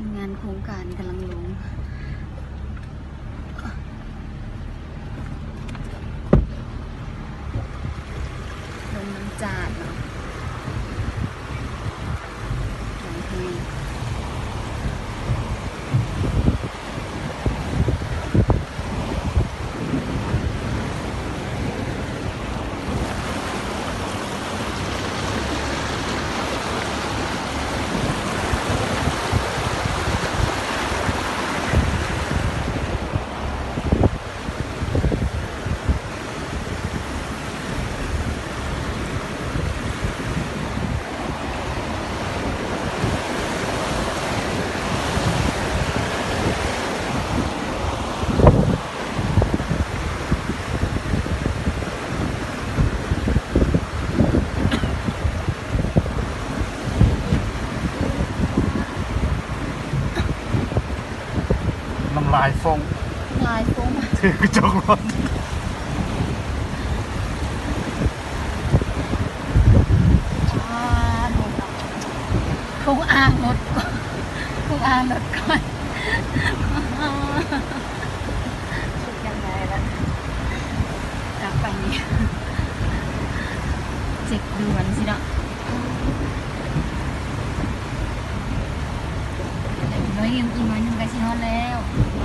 ທີມງານໂຄງການກຳລັງລົງ ລົງນ້ຳຈາດເນາະ. ນ້ຳລາຍຟົ້ງ ນ້ຳລາຍຟົ້ງ ຖືກະຈົກລົດ ອ່າ ໂອ້ ໂອ້ ອ່າງລົດ ໂອ້ ອ່າງລົດກ່ອນ ສຸດຍັງໄງລະ ກັບໄປນີ້ ເຊັກດ່ວນຊິເນາະ ອີກໜ້ອຍໜຶ່ງ ອີກໜ້ອຍໜຶ່ງໃກ້ຊິຮອດແລ້ວ.